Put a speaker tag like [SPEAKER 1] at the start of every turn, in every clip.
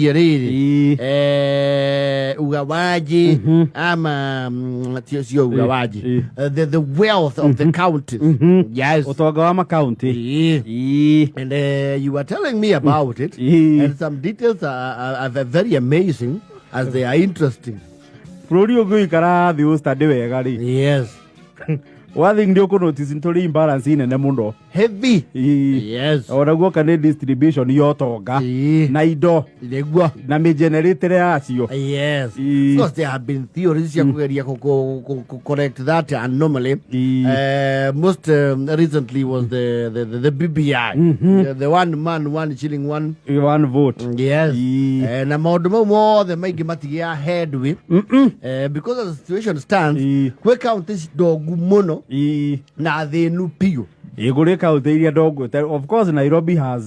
[SPEAKER 1] Rĩrĩ ugawaji ama sio ugawaji, the wealth of the counties, yes.
[SPEAKER 2] Ũtonga wa makaunti.
[SPEAKER 1] And you were telling me about it and some details are very amazing as they are interesting.
[SPEAKER 2] Bũrũri ũngĩikara thĩ ũstudy wega rĩ, one thing nĩ ũkũ notice nĩ tũrĩ imbalance nene mũno.
[SPEAKER 1] Heavy.
[SPEAKER 2] Ona guoka nĩ distribution ya ũtonga na indo na mĩgeneratĩre yacio.
[SPEAKER 1] Of course, there have been theories cia kũgeria correct that anomaly. Most recently was the BBI, the one man, one shilling, one
[SPEAKER 2] one vote.
[SPEAKER 1] Na maũndũ mau mothe maingĩ matigĩa headway because as the situation stands, kwĩ counties ndongu mũno na thĩnu biũ.
[SPEAKER 2] Ĩ, kũrĩ kaunti iria ndongu. Of course Nairobi has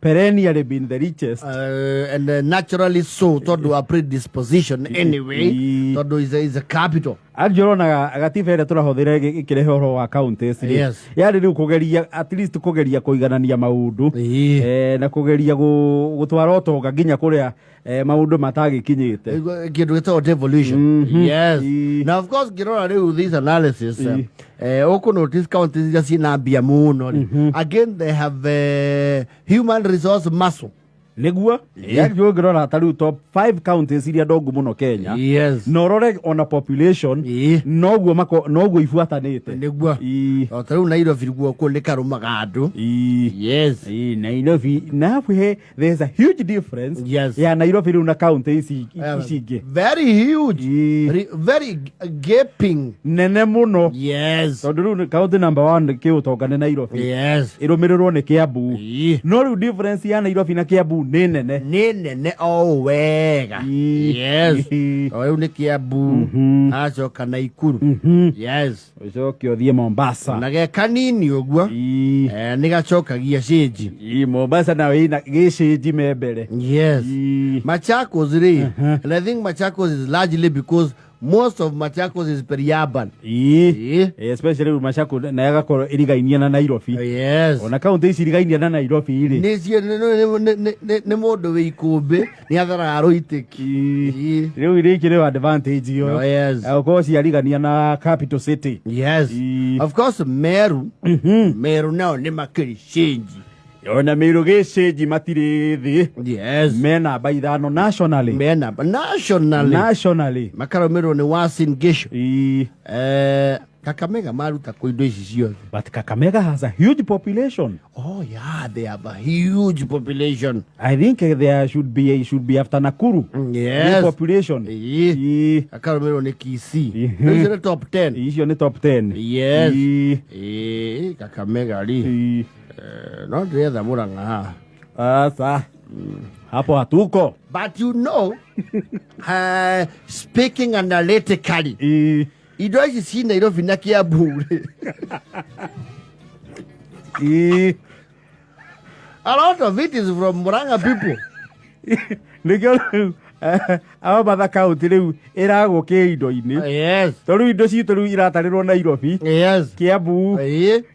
[SPEAKER 2] perennially been the richest.
[SPEAKER 1] And naturally so, tondũ wa predisposition anyway, tondũ is a capital.
[SPEAKER 2] Anjĩ ũronaga gatiba ĩrĩa tũrahũthĩra ĩkĩrehe ũhoro wa counties rĩ, yarĩ rĩu kũgeria at least kũgeria kũiganania maũndũ na kũgeria gũtwara ũtonga nginya kũrĩa maũndũ matagĩkinyĩte.
[SPEAKER 1] Kĩndũ gĩtagwo devolution. Now, of course, ngĩrora rĩu this analysis, ũkũ notice counties iria ciĩna mbia mũno rĩ, again they have human resource muscle.
[SPEAKER 2] Nĩguo yani ũngĩrora ta rĩu top 5 counties iria ndongu mũno Kenya na ũrore ona population, noguo noguo ibuatanĩte.
[SPEAKER 1] O ta rĩu Nairobi guo nĩ karũmaga andũ.
[SPEAKER 2] Nairobi na he there's a huge difference ya Nairobi rĩu na county ici ingĩ.
[SPEAKER 1] Very huge. Very gaping.
[SPEAKER 2] Nene mũno. Tondũ rĩu county number one kĩũtonga nĩ Nairobi, ĩrũmĩrĩrwo nĩ Kiambu. No rĩu difference ya Nairobi na Kiambu nĩ nene.
[SPEAKER 1] Nĩ nene o wega. O rĩu nĩ Kiambu, acoka Naikuru.
[SPEAKER 2] Ũcoke ũthiĩ Mombasa.
[SPEAKER 1] Na ge kanini ũguo nĩ gacokagia cĩnji.
[SPEAKER 2] Mombasa nayo ĩna gĩcĩnji me mbere.
[SPEAKER 1] Machakos rĩ, and I think Machakos is largely because most of Machakos is peri-urban.
[SPEAKER 2] Especially rĩu Machakos na ĩgakorwo ĩrigainie na Nairobi. Ona kaunti ici irigainie na Nairobi rĩ,
[SPEAKER 1] Nĩ mũndũ wĩ ikũmbĩ nĩ atharaga rũitĩki.
[SPEAKER 2] Rĩu rĩkĩ rĩo advantage ĩyo. Ũkorwo ciarigania na capital city.
[SPEAKER 1] Of course, Meru, Meru nao nĩ makĩrĩ cĩnji.
[SPEAKER 2] Ona Mĩrũ gĩcĩnji matirĩ thĩ. Me namba 5 nationally.
[SPEAKER 1] Mena nationally.
[SPEAKER 2] Nationally.
[SPEAKER 1] Makarũmĩrĩrwo nĩ Uasin Gishu. Kakamega maruta kũ indo ici ciothe?
[SPEAKER 2] But Kakamega has a huge population.
[SPEAKER 1] Oh yeah, they have a huge population.
[SPEAKER 2] I think there should be after Nakuru. Big population.
[SPEAKER 1] Akarũmĩrĩrwo nĩ Kisii. Rĩu icio nĩ top 10.
[SPEAKER 2] Icio nĩ top 10.
[SPEAKER 1] Kakamega rĩ, no ndĩretha Mũrang'a haha.
[SPEAKER 2] Sasa hapo hatuko.
[SPEAKER 1] But speaking analytically, indo ici ci Nairobi na Kiambu rĩ, a lot of it is from Murang'a people.
[SPEAKER 2] Nĩkĩo rĩu Amatha kaunti rĩu ĩragwo kĩ indo-inĩ. Tondũ rĩu indo citũ rĩu iratarĩrwo Nairobi, Kiambu,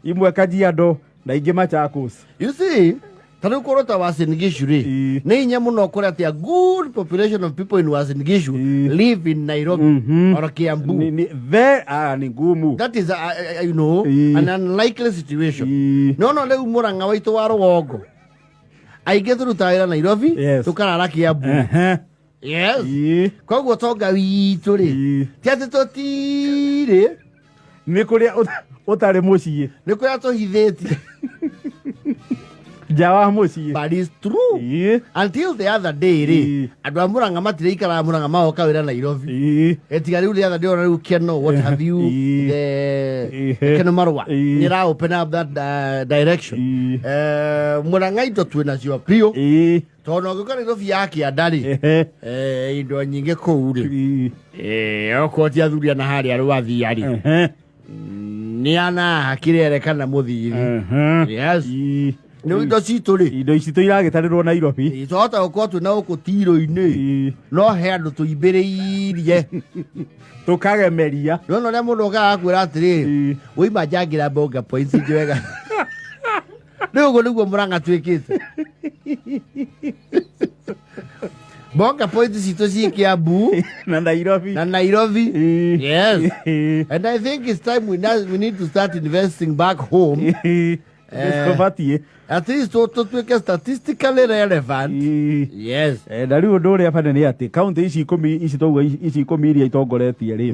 [SPEAKER 2] imwe Kajiado na ingĩ Machakos.
[SPEAKER 1] You see, ta rĩu kũrũ ta Uasin Gishu rĩ, nĩ hinya mũno kũrĩa atĩ a good population of people in Uasin Gishu live in Nairobi or Kiambu.
[SPEAKER 2] Ni ngumu.
[SPEAKER 1] That is an unlikely situation. No rĩu Mũrang'a waitũ wa rũgongo aingĩ tũrutaga wĩra Nairobi, tũkarara Kiambu. Koguo tonga witũ rĩ, ti atĩ tũtirĩ.
[SPEAKER 2] Nĩ kũrĩa ũtarĩ mũciĩ.
[SPEAKER 1] Nĩ kũrĩa tũhithĩtie.
[SPEAKER 2] Nja wa mũciĩ.
[SPEAKER 1] But it's true. Until the other day rĩ, andũ a Mũrang'a matirĩikaraga Mũrang'a, magoka wĩra Nairobi. Etiga rĩu the other day ona rĩu Keno, what have you, the Keno Marua nĩ ra open up that direction. Mũrang'a indo twĩ nacio biũ, tondũ ũngĩũka Nairobi ya kĩanda rĩ, indo nyingĩ kũu rĩ, okorwo ti athuri ana harĩa rwathia rĩ, nĩ anaha kĩrere kana mũthiri. Nĩ indo citũ rĩ,
[SPEAKER 2] indo ici tũiragĩtarĩrwo Nairobi.
[SPEAKER 1] Twahota gũkorwo twĩna gũkũ tiro-inĩ, no he andũ tũimbĩrĩirie.
[SPEAKER 2] Tũkagemeria.
[SPEAKER 1] Nona ũrĩa mũndũ okaga akwĩra atĩrĩrĩ, woima njangĩra bonga points njwega. Rĩu ũguo nĩguo Mũrang'a twĩkĩte. Bonga point citũ ciĩ Kiambu
[SPEAKER 2] na Nairobi.
[SPEAKER 1] Na Nairobi. Yes.
[SPEAKER 2] Ĩĩ.
[SPEAKER 1] And I think it's time we need to start investing back home.
[SPEAKER 2] Nĩtũbatiĩ.
[SPEAKER 1] At least tũtuĩke statistically relevant. Yes.
[SPEAKER 2] Na rĩu ũndũ ũrĩa bane nĩ atĩ kaunti ici 10 ici tauga ici 10 iria itongoretie rĩ,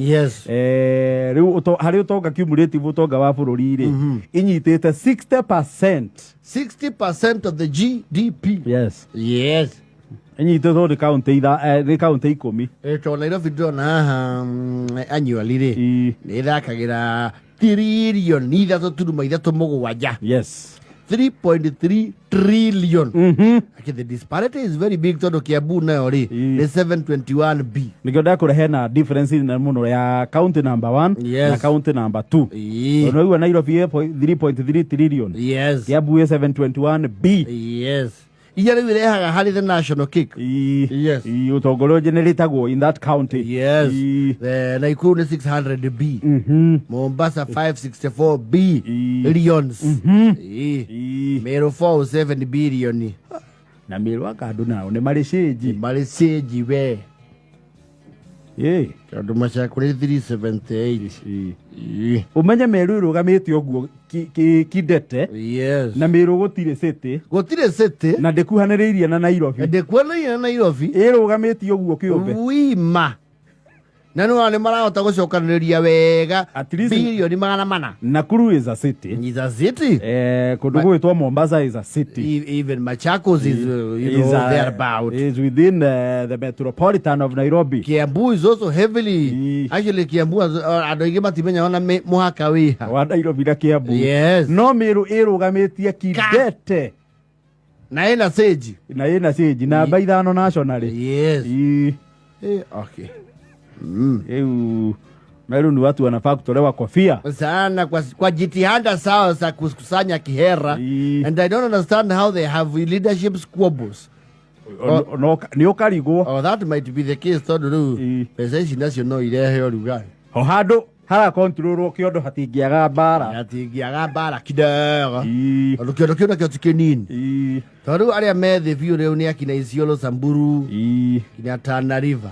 [SPEAKER 2] rĩu harĩ ũtonga, cumulative ũtonga wa bũrũri rĩ, inyitĩte 60%.
[SPEAKER 1] 60% of the GDP.
[SPEAKER 2] Yes.
[SPEAKER 1] Yes.
[SPEAKER 2] Inyitĩtwo nĩ kaunti nĩ kaunti 10.
[SPEAKER 1] Tondũ Nairobi ndĩrona haha annually rĩ, nĩ ĩthakagĩra 3.37 tiririoni. 3.3 trillion. Okay, the disparity is very big tondũ Kiambu nayo rĩ, nĩ 721 B.
[SPEAKER 2] Nĩkĩo ndakũre hena difference nene mũno ya county number 1 na county number 2. Ũnaigua Nairobi ĩ 3.3 trillion, Kiambu ĩ 721 B.
[SPEAKER 1] Yes, iria rĩu irehaga harĩ the national cake.
[SPEAKER 2] Ĩĩ, ũtonga ũrĩa ũgeneratagwo in that county.
[SPEAKER 1] Naikuru nĩ 600 B. Mombasa 564 B billions. Meru 407 billion.
[SPEAKER 2] Na Meru anga andũ nao nĩ marĩ cĩnji.
[SPEAKER 1] Marĩ cĩnji we. Tondũ Machakos nĩ 378.
[SPEAKER 2] Ũmenye Meru ĩrũgamĩte ũguo kidete. Na Meru gũtirĩ city.
[SPEAKER 1] Gũtirĩ city.
[SPEAKER 2] Na ndĩkuhanĩrĩirie na Nairobi.
[SPEAKER 1] Ndĩkuhanĩrĩirie na Nairobi.
[SPEAKER 2] Ĩrũgamĩte ũguo kĩũmbe.
[SPEAKER 1] Wima na nĩ nĩ marahota gũcokanĩrĩria wega
[SPEAKER 2] At least-
[SPEAKER 1] 400 billion.
[SPEAKER 2] Nakuru is a city.
[SPEAKER 1] Is a city.
[SPEAKER 2] Kũndũ gwĩtwo Mombasa is a city.
[SPEAKER 1] Even Machakos is
[SPEAKER 2] Is
[SPEAKER 1] thereabout.
[SPEAKER 2] Is within the metropolitan of Nairobi.
[SPEAKER 1] Kiambu is also heavily actually Kiambu andũ aingĩ matimenya ona mũhaka wĩha
[SPEAKER 2] wa Nairobi na Kiambu. No Meru ĩrũgamĩtie kidete.
[SPEAKER 1] Na ĩna sage.
[SPEAKER 2] Na ĩna cĩnji namba 5 nationally.
[SPEAKER 1] Okay.
[SPEAKER 2] Rĩu Meru ni watu wanafaa kutolewa kofia
[SPEAKER 1] sana kwa jitihada zao za kukusanya kihera. And I don't understand how they have leadership squabbles.
[SPEAKER 2] No nĩ ũkarigwo.
[SPEAKER 1] Oh, that might be the case tondũ rĩu mbeca ici nacio no irehe ũrugarĩ.
[SPEAKER 2] Ho handũ harakontrolwo kĩondo hatingĩaga mbara.
[SPEAKER 1] Hatingĩaga mbara kidogo. Tondũ kĩondo kĩu nakĩo ti kĩnini. Tondũ rĩu arĩa me thĩ biũ rĩu nĩ akina Isiolo, Samburu, kinya Tana River.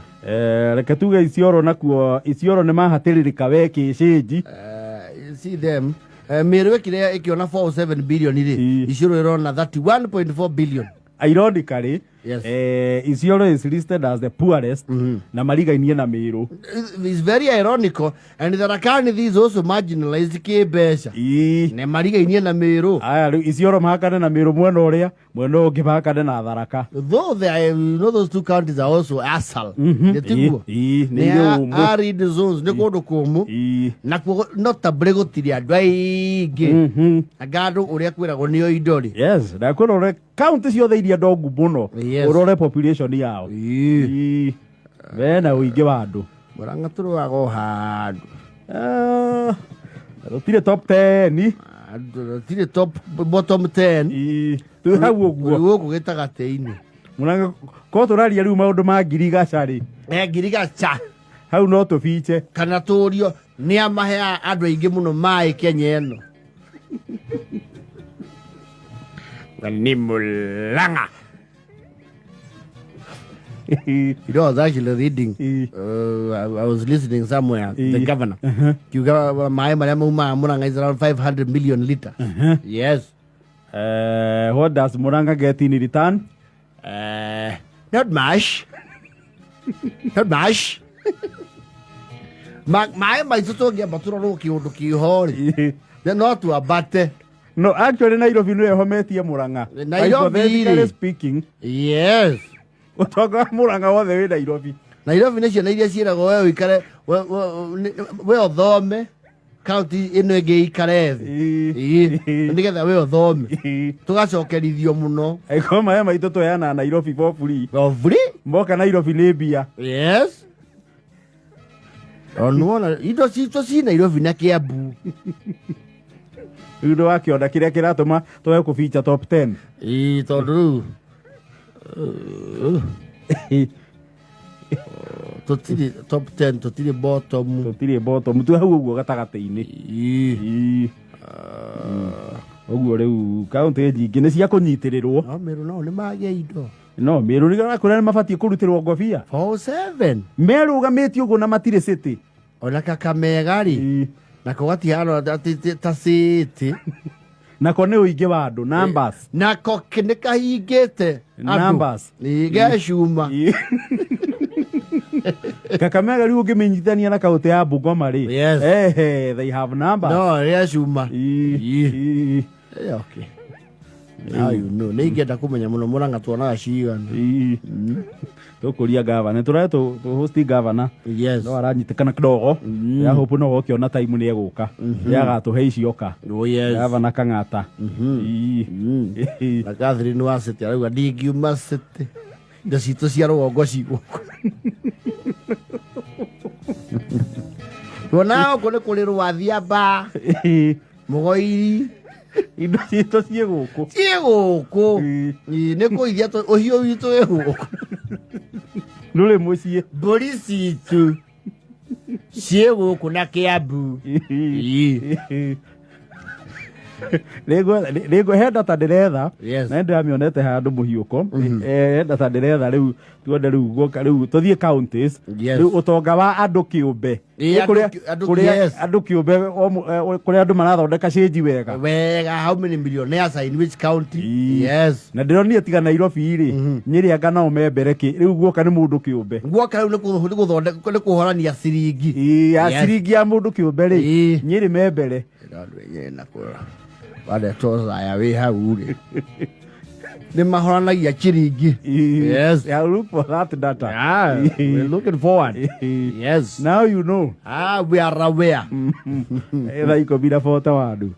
[SPEAKER 2] Reke tuge Isiolo nakuo, Isiolo nĩ mahatĩrĩrĩka we kĩcĩnji.
[SPEAKER 1] You see them, Meru ĩkĩrĩa ĩkĩona 47 billion rĩ, Isiolo ĩrona 31.4 billion.
[SPEAKER 2] Ironically, Isiolo is listed as the poorest na marigainie na Meru.
[SPEAKER 1] It's very ironical, and Tharaka Nithi is also marginalized kĩmbeca. Nĩ marigainie na Meru.
[SPEAKER 2] Aya rĩu Isiolo mahakane na Meru mwena ũrĩa, mwena ũyũ ũngĩ mahakane na Tharaka.
[SPEAKER 1] Though they are, those two counties are also ASAL. Nĩ tiguo?
[SPEAKER 2] Ĩĩ, nĩ
[SPEAKER 1] Nĩ
[SPEAKER 2] irĩ ũmũ.
[SPEAKER 1] Arid zones, nĩ kũndũ kũmũ. Nakuo notably gũtirĩ andũ aingĩ. Anga andũ ũrĩa kwĩragwo nĩo indo rĩ.
[SPEAKER 2] Yes, na kwĩrore kaunti ciothe iria ndongu mũno, ũrore population yao. Bena ũingĩ wa andũ.
[SPEAKER 1] Mũrang'a tũrũaga o handũ.
[SPEAKER 2] Ah, tũtirĩ top 10.
[SPEAKER 1] Tũtirĩ top bottom 10.
[SPEAKER 2] Ĩĩ, twĩ hau ũguo.
[SPEAKER 1] Tũrĩ gũkũ gĩtagatĩ-inĩ.
[SPEAKER 2] Mũrang'a ko tũraria rĩu maũndũ ma ngirigaca rĩ.
[SPEAKER 1] Ngirigaca.
[SPEAKER 2] Hau no tũbiche.
[SPEAKER 1] Kana tũrio nĩ amaheaga andũ aingĩ mũno maĩ Kenya ĩno. Ni Murang'a. I was actually reading, I was listening somewhere, the governor. Kiuga maĩ marĩa maumaga Murang'a is around 500 million liters. Yes.
[SPEAKER 2] What does Murang'a get in return?
[SPEAKER 1] Not much. Not much. Maĩ maitũ tũngĩamba tũrorwo kĩũndũ kĩho rĩ, then no tuambate.
[SPEAKER 2] No, actually Nairobi nĩyo ĩhometie Murang'a.
[SPEAKER 1] Nairobi
[SPEAKER 2] Hypothetically
[SPEAKER 1] rĩ.
[SPEAKER 2] speaking. Ũtonga wa Murang'a wothe wĩ Nairobi.
[SPEAKER 1] Nairobi nĩ ciana iria ciĩragwo we ũikare we ũthome kaunti ĩno ĩngĩ ĩikare thĩ. Ĩĩ, nĩgetha we ũthome. Tũgacokerithio mũno.
[SPEAKER 2] Angĩkorwo maĩ maitũ tũheanaga Nairobi for free.
[SPEAKER 1] For free?
[SPEAKER 2] Moka Nairobi nĩ mbia.
[SPEAKER 1] Yes. Onuona indo citũ ci Nairobi na Kiambu.
[SPEAKER 2] Rĩu nĩ wakĩona kĩrĩa kĩratũma tũge kũbicha top 10.
[SPEAKER 1] Ĩĩ, tondũ rĩu tũtirĩ top 10, tũtirĩ bottom.
[SPEAKER 2] Tũtirĩ bottom, twĩ hau ũguo gatagatĩ-inĩ. Ĩĩ. Ũguo rĩu kaunti nyingĩ nĩ cia kũnyitĩrĩrwo.
[SPEAKER 1] No Meru nao nĩ magĩa indo.
[SPEAKER 2] No Meru nĩ kũrĩa nĩ mabatiĩ kũrutĩrwo ngobia.
[SPEAKER 1] 47.
[SPEAKER 2] Merũgamĩtie ũguo na matirĩ city.
[SPEAKER 1] Ona Kakamega rĩ, nako gatihana atĩ ta city.
[SPEAKER 2] Nako nĩ ũingĩ wa andũ, numbers.
[SPEAKER 1] Nako nĩ kahingĩte andũ.
[SPEAKER 2] Numbers.
[SPEAKER 1] Ĩ, gecuma.
[SPEAKER 2] Kakamega rĩu ũngĩmĩnyitithania na kaũntĩ ya Bungoma rĩ, ehe, they have numbers.
[SPEAKER 1] No gecuma.
[SPEAKER 2] Ĩ, ĩ.
[SPEAKER 1] Eh, okay. Now you know. Nĩ ingĩenda kũmenya mũno Mũrang'a tuonaga cigana.
[SPEAKER 2] Ĩ. Tũkũria gavana tũrae tũ host gavana. No aranyitĩkana kidogo. Ya hope no ũkĩona time nĩ egũka yagatũhe icioka.
[SPEAKER 1] Oh, yes.
[SPEAKER 2] Gavana Kang'ata. Ĩ.
[SPEAKER 1] Na Catherine wa City arauga ndingiuma City, indo citũ cia rũgongo cigũkũ. Tuona gũkũ nĩ kũrĩ rwathiamba, mũgoiri.
[SPEAKER 2] Indo citũ ciĩ gũkũ.
[SPEAKER 1] Ciĩ gũkũ. Ĩ, nĩ kũithia ũhiũ witũ wĩ gũkũ.
[SPEAKER 2] Ndũrĩ mũciĩ.
[SPEAKER 1] Mbũri citũ ciĩ gũkũ na Kĩambu. Ĩ.
[SPEAKER 2] Rĩngĩ he data ndĩretha na nĩndĩramĩonete handũ mũhiũko. He data ndĩretha rĩu tuone rĩu guoka rĩu tũthiĩ counties. Rĩu ũtonga wa andũ kĩũmbe.
[SPEAKER 1] Ĩ,
[SPEAKER 2] Kũrĩa kũrĩa andũ kĩũmbe kũrĩa andũ marathondeka cĩnji wega.
[SPEAKER 1] Wega, how many millionaires are in which county? Yes.
[SPEAKER 2] Na ndĩronire tiga Nairobi rĩ, Nyĩrĩ anga nao me mbere kĩ rĩu guoka nĩ mũndũ kĩũmbe.
[SPEAKER 1] Guoka rĩu nĩ nĩ kũhorania ciringi.
[SPEAKER 2] Ĩ, ya ciringi ya mũndũ kĩũmbe rĩ, Nyĩrĩ me mbere.
[SPEAKER 1] Andũ enyewe na kũrora wandetwo caya wĩ hau rĩ, nĩ mahoranagia ciringi. Yes.
[SPEAKER 2] Yeah, look for that data.
[SPEAKER 1] Yeah, we're looking forward. Yes.
[SPEAKER 2] Now you know.
[SPEAKER 1] Ah, we are aware.
[SPEAKER 2] Thaa 10 na 41.